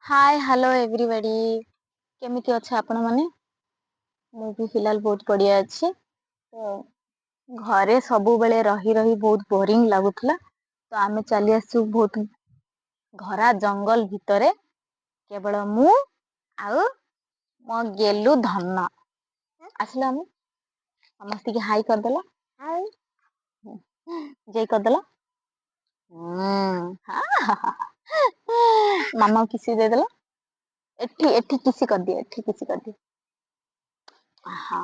ହାଏ hello everybody, କେମିତି ଅଛ ଆପଣମାନେ? ମୁଁ ବି ଫିଲହାଲ ବହୁତ ବଢ଼ିଆ ଅଛି। ତ ଘରେ ସବୁବେଳେ ରହି ରହି ବହୁତ ବୋରିଂ ଲାଗୁଥିଲା, ତ ଆମେ ଚାଲି ଆସିଛୁ ବହୁତ ଘରା ଜଙ୍ଗଲ ଭିତରେ। କେବଳ ମୁଁ ଆଉ ମୋ ଗେଲୁ ଧନ ଆସିଲା। ଆମେ ସମସ୍ତିକି ହାଇ କରିଦେଲ, ଜై କରିଦେଲ, ମାମା କିସି ଦେଇଦେଲ। ଏଠି ଏଠି କିସି କରିଦିଅ, ଏଠି କିସି କରିଦିଅ। ହଁ,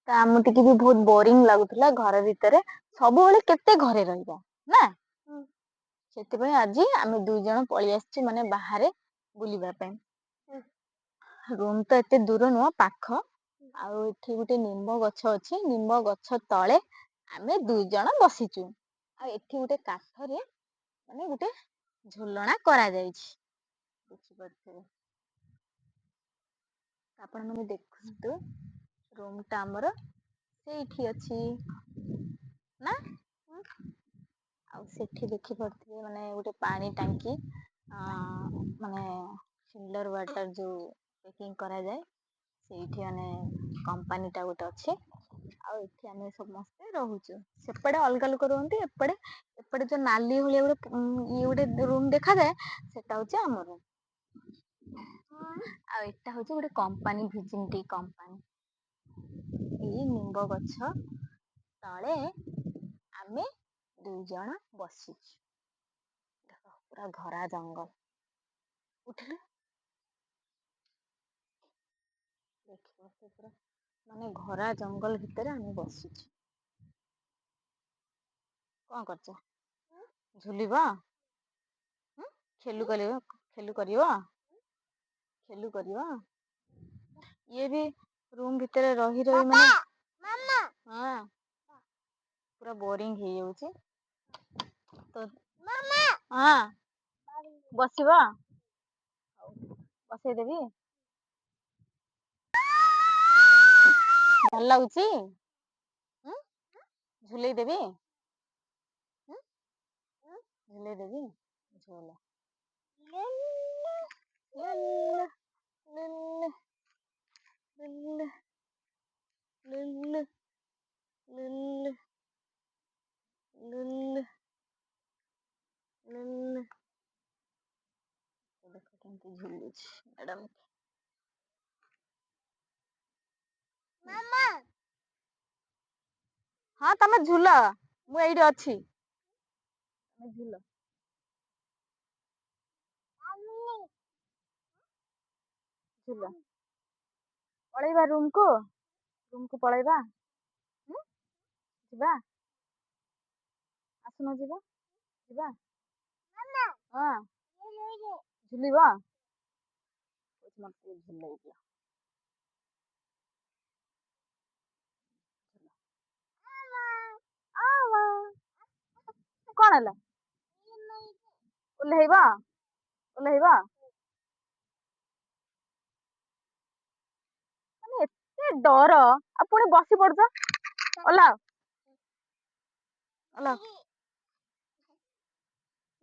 ତ ଆମ ଟିକେ ବି ବହୁତ ବୋରିଂ ଲାଗୁଥିଲା ଘର ଭିତରେ ସବୁବେଳେ, କେତେ ଘରେ ରହିବା ନା? ସେଥିପାଇଁ ଆଜି ଆମେ ଦୁଇ ଜଣ ପଳେଇ ଆସିଛୁ ମାନେ ବାହାରେ ବୁଲିବା ପାଇଁ। ରୁମ୍ ତ ଏତେ ଦୂର ନୁହଁ, ପାଖ। ଆଉ ଏଠି ଗୋଟେ ନିମ୍ବ ଗଛ ଅଛି, ନିମ୍ବ ଗଛ ତଳେ ଆମେ ଦୁଇ ଜଣ ବସିଛୁ। ଆଉ ଏଠି ଗୋଟେ କାଠରେ ମାନେ ଗୋଟେ ଝୁଲଣା କରାଯାଇଛି, ଦେଖିପାରୁଥିବେ ଆପଣମାନେ। ଦେଖନ୍ତୁ, ରୁମ୍ ଟା ଆମର ସେଇଠି ଅଛି ନା? ଆଉ ସେଠି ଦେଖିପାରୁଥିବେ ମାନେ ଗୋଟେ ପାଣି ଟାଙ୍କି, ମାନେ ଫିଲ୍ଟର ୱାଟର ଯୋଉ ପ୍ୟାକିଂ କରାଯାଏ ସେଇଠି, ମାନେ କମ୍ପାନୀଟା ଗୋଟେ ଅଛି। ଆଉ ଏଠି ଆମେ ସମସ୍ତେ ରହୁଛୁ। ସେପଟେ ଅଲଗା ଲୋକ ରୁହନ୍ତି। ଏପଟେ ଏପଟେ ଯୋଉ ନାଲି ଭଳିଆ ଗୋଟେ ଇଏ ଗୋଟେ ରୁମ୍ ଦେଖାଯାଏ, ସେଟା ହଉଛି ଆମ ରୁମ୍। ଆଉ ଏଟା ହଉଛି ଗୋଟେ କମ୍ପାନୀ, ଭିଜିନ୍ ଟି କମ୍ପାନୀ। ଏଇ ନିମ୍ବ ଗଛ ତଳେ ଆମେ ଦୁଇ ଜଣ ବସିଛୁ। ଦେଖ, ପୁରା ଘରା ଜଙ୍ଗଲ। ଉଠିଲୁ, ଦେଖିବ, ପୁରା ମାନେ ଘରା ଜଙ୍ଗଲ ଭିତରେ ଆମେ ବସିଛୁ। କଣ କରୁଛ? ଝୁଲିବ? ଖେଲୁ କରିବ? ଖେଲୁ କରିବ? ଖେଲୁ କରିବ? ଇଏ ବି ରୁମ୍ ଭିତରେ ରହି ରହି ମାନେ ହଁ ପୁରା ବୋରିଂ ହେଇଯାଉଛି। ତ ହଁ, ବସିବ? ବସେଇଦେବି? ଭଲ ଲାଗୁଛି? ଝୁଲେଇ ଦେବି? ଝୁଲେଇ ଦେବି? ଝୁଲ। ଲୁଲୁ ଲୁଲୁ ଲୁଲୁ ଲୁଲୁ ଲୁଲୁ ଲୁଲୁ। ଦେଖ କେମିତି ଝୁଲୁଛି ମ୍ୟାଡାମ। ହଁ, ତମେ ଝୁଲ, ମୁଁ ଏଇଠି ଅଛି। ତମେ ଝୁଲ, ଝୁଲ। ପଳେଇବା ରୁମକୁ, ରୁମକୁ ପଳେଇବା। ଯିବା, ଆସୁନ, ଯିବା, ଯିବା। ହଁ, ଝୁଲିବ? ମତେ ଝୁଲେଇ ଦିଅ। କଣ ହେଲା? ଓହ୍ଲେଇବ? ଓହ୍ଲେଇବ? ମାନେ ଏତେ ଡର, ଆଉ ପୁଣି ବସି ପଡୁଛ। ଓହ୍ଲାଅ, ଓହ୍ଲାଅ।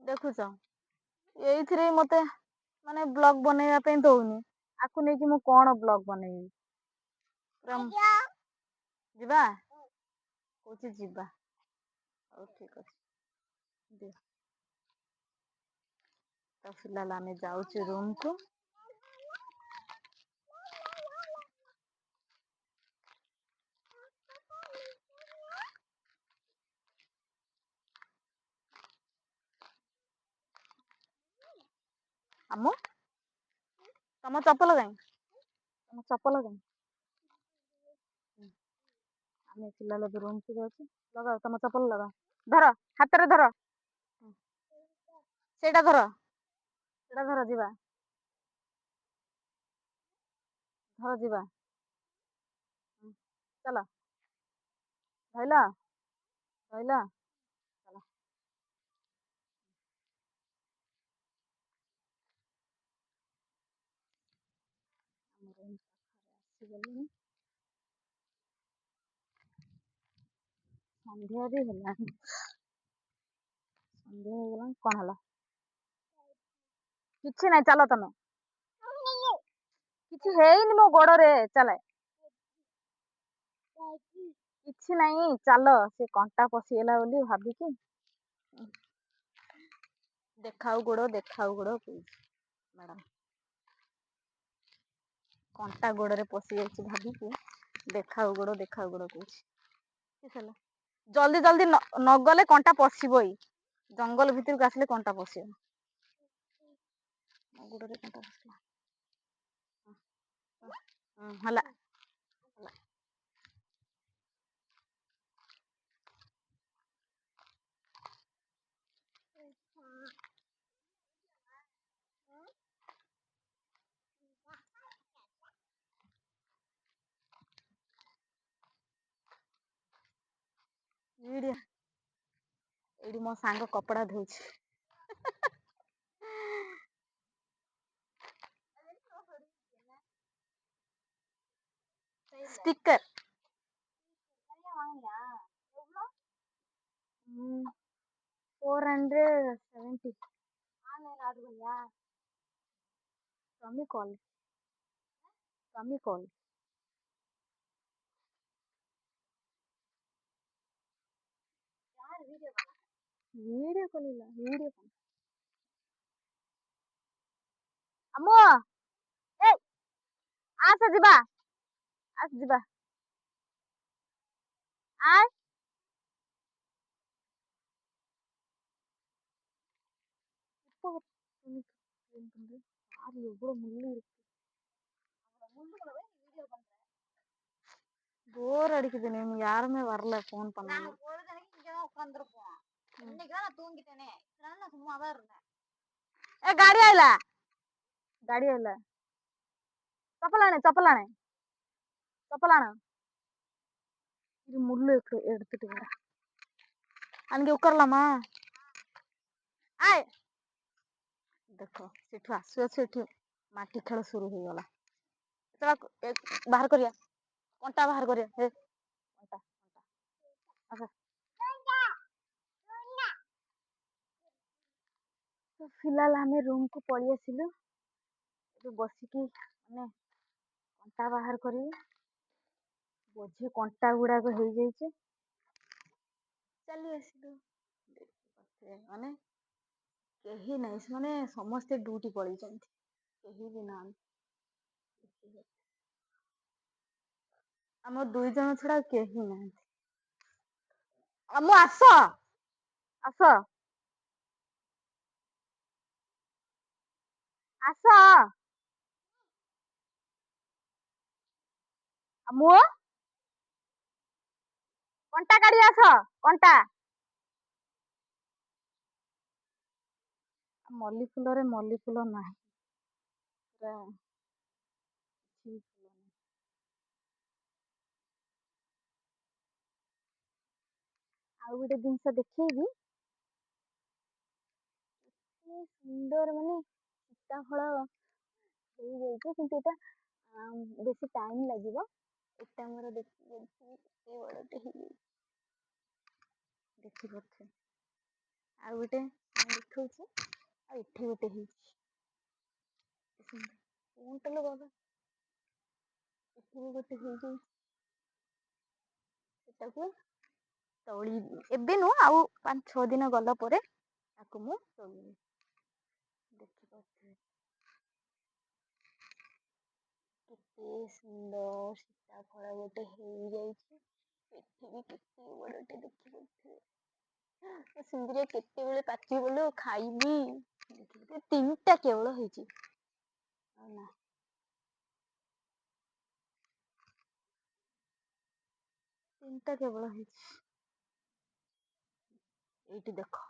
ଦେଖୁଛ, ଏଇଥିରେ ମତେ ମାନେ ବ୍ଲଗ ବନେଇବା ପାଇଁ ଦଉନି। ଆକୁ ନେଇକି ମୁଁ କଣ ବ୍ଲଗ ବନେଇବି? ଯିବା କହୁଛି, ଯିବା। ହଉ, ଠିକ ଅଛି, ଦିଅ। ତ ଫିଲହାଲ ଆମେ ଯାଉଛୁ ରୁମକୁ। ଆମ ତମ ଚପଲ କାଇଁ? ତମ ଚପଲ କାଇଁ? ଆମେ ଫିଲହାଲ ଏବେ ରୁମକୁ ଯାଉଛୁ। ଲଗାଅ, ତମ ଚପଲ ଲଗାଅ। ଧର, ହାତରେ ଧର, ସେଇଟା ଧର, ସେଇଟା ଧର। ଯିବା, ଧର, ଯିବା। ଚାଲ, ଧଇଲ, ଧଇଲ, ଚାଲ। ଆମ ରୁମ୍ ପାଖରେ ଆସିଗଲୁଣି। ସନ୍ଧ୍ୟା ବି ହେଲାଣି, ସନ୍ଧ୍ୟା ହେଇଗଲାଣି। କଣ ହେଲା? କିଛି ନାହିଁ, ଚାଲ ତମେ। କିଛି ହେଇନି ମୋ ଗୋଡରେ, ଚାଲ। କିଛି ନାହିଁ, ଚାଲ। ସେ କଣ୍ଟା ପଶିଗଲା ବୋଲି ଭାବିକି ଦେଖାଉ ଗୋଡ, ଦେଖାଉ ଗୋଡ କହୁଛି ମ୍ୟାଡ଼ାମ। କଣ୍ଟା ଗୋଡରେ ପଶି ଯାଇଛି ଭାବିକି ଦେଖାଉ ଗୋଡ, ଦେଖାଉ ଗୋଡ କହୁଛି। ହେଲା, ଜଲ୍ଦି ଜଲ୍ଦି ନ ଗଲେ କଣ୍ଟା ପଶିବ। ଏଇ ଜଙ୍ଗଲ ଭିତରକୁ ଆସିଲେ କଣ୍ଟା ପଶିବ। ମୋ ଗୋଡରେ କଣ୍ଟା ପଶିଲା। ହେଲା। ଏଇଠି ଏଇଠି ମୋ ସାଙ୍ଗ କପଡ଼ା ଧୋଉଛି। Sticker 470. କମି କଲ୍, କମି କଲ୍। வீடியோ கால் இல்ல, வீடியோ கால். அம்மு, ஏய், ଆସ ଯିବା, ଆସ ଯିବା, ଆ। இப்போ துணி clean பண்றேன். பாரு, எவ்வளவு முள்ளு இருக்கு. போர் அடிக்குது. நீங்க யாருமே வரல போன் பண்ணாங்க. நாங்க பொழுதன்னைக்கு இங்கதான் உட்கார்ந்திருப்போம். இன்னைக்குதான் நான் தூங்கிட்டேனே. இத்தனை நாள் நான் சும்மாதான் இருந்தேன். ଏ ଗାଡି ଆଇଲା, ଗାଡି ଆଇଲା। ଚପଲ ଆଣେ, ଚପଲ ଆଣେ, ଚପଲ ଆଣ। இது முள்ளு இருக்கு, எடுத்துட்டு வரேன். அங்கே உட்காரலாமா? ଆଏ, ଦେଖ, ସେଠୁ ଆସୁ ଆସୁ ଏଠି ମାଟି ଖେଳ ସୁରୁ ହେଇଗଲା। ଯେତେବେଳେ ବାହାର କରିବା, କଣ୍ଟା ବାହାର କରିବା। ହେ, କଣ୍ଟା, ଆସ। ତ ଫିଲହାଲ ଆମେ ରୁମକୁ ପଳେଇ ଆସିଲୁ। ଏବେ ବସିକି ମାନେ କଣ୍ଟା ବାହାର କରିବୁ। ବୋଝେ କଣ୍ଟା ଗୁଡାକ ହେଇଯାଇଛି। ଚାଲି ଆସିଲୁ। ମାନେ କେହି ନାହିଁ, ସେମାନେ ସମସ୍ତେ ଡ୍ୟୁଟି ପଳେଇଛନ୍ତି, କେହି ବି ନାହାନ୍ତି। ଆମ ଦୁଇ ଜଣ ଛଡା ଆଉ କେହି ନାହାନ୍ତି। ଆମ ଆସ, ଆସ, ଆସ। ମୁଁ କଣ୍ଟା କାଢି, ଆସ କଣ୍ଟା। ମଲ୍ଲି ଫୁଲରେ ମଲ୍ଲି ଫୁଲ ନାହିଁ, ପୁରା କିଛି ବି ଫୁଲ ନାହିଁ। ଆଉ ଗୋଟେ ଜିନିଷ ଦେଖେଇବି। କେତେ ସୁନ୍ଦର, ମାନେ ସୀତାଫଳ ହେଇଯାଇଛି, କିନ୍ତୁ ଏଇଟା ବେଶୀ ଟାଇମ୍ ଲାଗିବ। ଏଟା ଆମର ଦେଖିପାରୁଥିବେ, କେତେ ବଡ଼ଟେ ହେଇଯାଇଛି, ଦେଖିପାରୁଥିବେ। ଆଉ ଗୋଟେ ମୁଁ ଦେଖଉଛି। ଆଉ ଏଠି ଗୋଟେ ହେଇଛି, ସୁନ୍ଦର। କଣଟା ଲୋ ବାବା! ଏଠି ବି ଗୋଟେ ହେଇଯାଇଛି। ସେଟାକୁ ତୋଳି ଏବେ ନୁହଁ, ଆଉ 5-6 ଦିନ ଗଲା ପରେ ତାକୁ ମୁଁ ତୋଳିବି। ଦେଖିପାରୁଥିବେ, କେତେ ସୁନ୍ଦର ସୀତାଫଳ ଗୋଟେ ହେଇଯାଇଛି। ଏଠି ବି କେତେ ବଡ଼ଟେ, ଦେଖିପାରୁଥିବେ। ସୁନ୍ଦରିଆ କେତେବେଳେ ପାଚିବ ଲୋ, ଖାଇବି। ଦେଖିପାରୁଥିବେ, ତିନିଟା କେବଳ ହେଇଛି, ଆଉ ନା ତିନିଟା କେବଳ ହେଇଛି। ଏଇଠି ଦେଖ,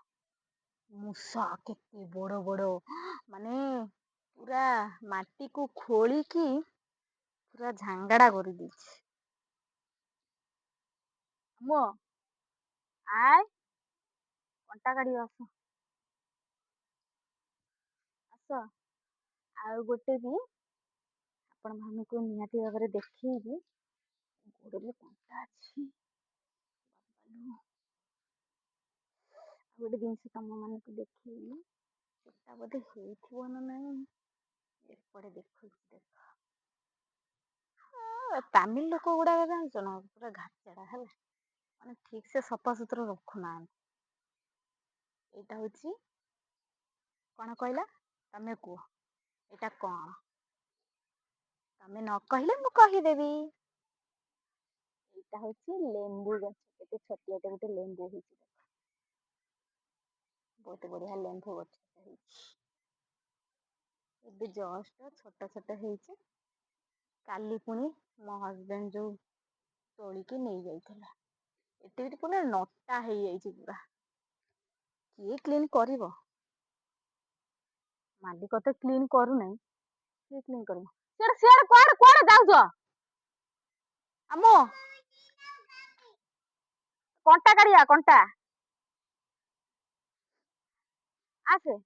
ମୂଷା କେତେ ବଡ ବଡ, ମାନେ ପୁରା ମାଟିକୁ ଖୋଳିକି ପୁରା ଝାଙ୍ଗଡା କରିଦେଇଛି। ମୋ ଆୟ, କଣ୍ଟା କାଢିବ, ଆସ, ଆସ। ଆଉ ଗୋଟେ ବି ଆପଣମାନଙ୍କୁ ନିହାତି ଭାବରେ ଦେଖେଇବି। ଗୋଡରେ କଣ୍ଟା ଅଛି, ବାବାଲୋ। ଆଉ ଗୋଟେ ଜିନିଷ ତମ ମାନଙ୍କୁ ଦେଖେଇବି। ସେଟା ବୋଧେ ହେଇଥିବ ନା ନାଇଁ। ଏପଟେ ଦେଖୁଛି, ଦେଖ। ତାମିଲ ଲୋକ ଗୁଡାକ ଜାଣିଛ ନା, ପୁରା ଘାଚେଡା ହେଲା, ମାନେ ଠିକ ସେ ସଫାସୁତୁରା ରଖୁନାହାନ୍ତି। ଏଇଟା ହଉଛି କଣ କହିଲା? ତମେ କୁହ, ଏଇଟା କଣ? ତମେ ନ କହିଲେ ମୁଁ କହିଦେବି। ଏଇଟା ହଉଛି ଲେମ୍ବୁ ଗଛ। କେତେ ଛୋଟିଆଟେ ଗୋଟେ ଲେମ୍ବୁ ହେଇଛି, ଦେଖ। ବହୁତ ବଢିଆ ଲେମ୍ବୁ ଗଛ ହେଇଛି। ଏବେ ଜଷ୍ଟ ଛୋଟ ଛୋଟ ହେଇଛି। କାଲି ପୁଣି ମୋ ହଜବେଣ୍ଡ ଯୋଉ ତୋଳିକି ନେଇଯାଇଥିଲା। ଏଠି ବି ପୁରା ନଟା ହେଇଯାଇଛି ପୁରା। କିଏ କ୍ଲିନ୍ କରିବ? ମାଲିକ ତ କ୍ଲିନ୍ କରୁନାହିଁ, କିଏ କ୍ଲିନ୍ କରିବ? ସିଆଡ଼େ ସିଆଡ଼େ କୁଆଡ଼େ କୁଆଡ଼େ ଯାଉଛ? ଆମ କଣ୍ଟା କାଢିବା, କଣ୍ଟା ଆସେ।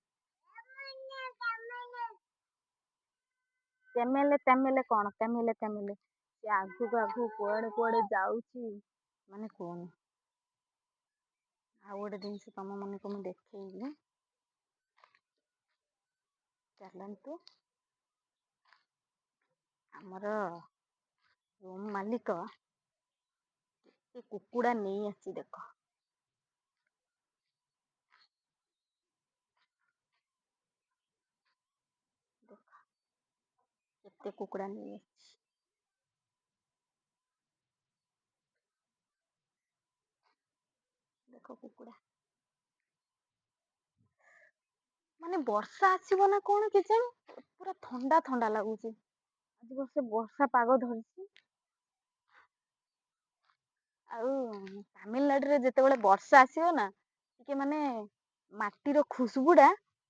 ତେମେଲେ ତେମେଲେ କଣ ତେମେଲେ ତେମେଲେ। ସେ ଆଗକୁ ଆଗକୁ କୁଆଡ଼େ କୁଆଡ଼େ ଯାଉଛି, ମାନେ କୁହନି। ଆଉ ଗୋଟେ ଜିନିଷ ତମ ମାନଙ୍କୁ ମୁଁ ଦେଖେଇବି, ଚାଲନ୍ତୁ। ଆମର ରୁମ୍ ମାଲିକ କେତେ କୁକୁଡ଼ା ନେଇ ଆସିଛି, ଦେଖ। ଦେଖ କେତେ କୁକୁଡ଼ା ନେଇ ଆସିଛି। ଦେଖ କୁକୁଡ଼ା। ମାନେ ବର୍ଷା ଆସିବ ନା କଣ କେଜାଣି, ପୁରା ଥଣ୍ଡା ଥଣ୍ଡା ଲାଗୁଛି। ଆଜି ବର୍ଷ ବର୍ଷା ପାଗ ଧରିଛି। ଆଉ ତାମିଲନାଡୁରେ ଯେତେବେଳେ ବର୍ଷା ଆସିବ ନା, ଟିକେ ମାନେ ମାଟିର ଖୁସବୁଟା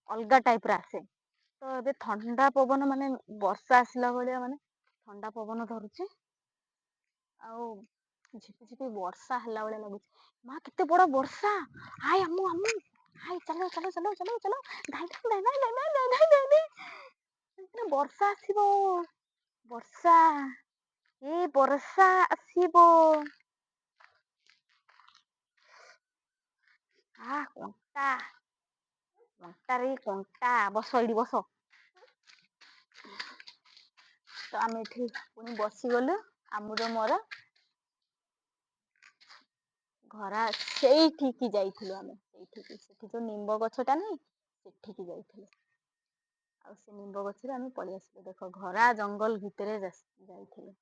ଅଲଗା ଟାଇପର ଆସେ। ତ ଏବେ ଥଣ୍ଡା ପବନ, ମାନେ ବର୍ଷା ଆସିଲା ଭଳିଆ, ମାନେ ଥଣ୍ଡା ପବନ ଧରୁଛି ଆଉ ଝିପି ଝିପି ବର୍ଷା ହେଲା ଭଳିଆ ଲାଗୁଛି। ମା, କେତେ ବଡ ବର୍ଷା! ହାଇ ଆମୁ, ଆମୁ, ହାଇ, ଚାଲ ଚାଲ ଚାଲ ଚାଲ ଚାଲ, ଧାଇଁ ଧାଇଁ ଧାଇଁ ଧାଇଁ ଧାଇଁ ଧାଇଁ ଧାଇଁ ଧାଇଁ ଧାଇଁ। ବର୍ଷା ଆସିବ, ବର୍ଷା, ଏ ବର୍ଷା ଆସିବ। ଆ କଣ୍ଟା, କଣ୍ଟାରେ କଣ୍ଟା। ବସ ଏଇଠି, ବସ। ତ ଆମେ ଏଠି ପୁଣି ବସିଗଲୁ ଆମର ମୋର ଘରା। ସେଇଠିକି ଯାଇଥିଲୁ ଆମେ, ସେଇଠିକି। ସେଠି ଯୋଉ ନିମ୍ବ ଗଛଟା ନାହିଁ, ସେଠିକି ଯାଇଥିଲୁ। ଆଉ ସେ ନିମ୍ବ ଗଛରେ ଆମେ ପଳେଇ ଆସିଲୁ। ଦେଖ, ଘରା ଜଙ୍ଗଲ ଭିତରେ ଯାଇଥିଲୁ।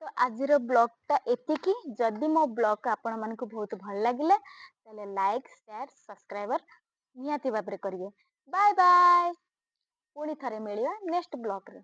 ତ ଆଜିର ବ୍ଲଗ୍ଟା ଏତିକି। ଯଦି ମୋ ବ୍ଲଗ୍ ଆପଣମାନଙ୍କୁ ବହୁତ ଭଲ ଲାଗିଲା, ତାହେଲେ ଲାଇକ୍, ସେୟାର, ସବସ୍କ୍ରାଇବର ନିହାତି ଭାବରେ କରିବେ। ବାଏ ବାଏ, ପୁଣି ଥରେ ମିଳିବା ନେକ୍ସଟ ବ୍ଲଗ୍ରେ।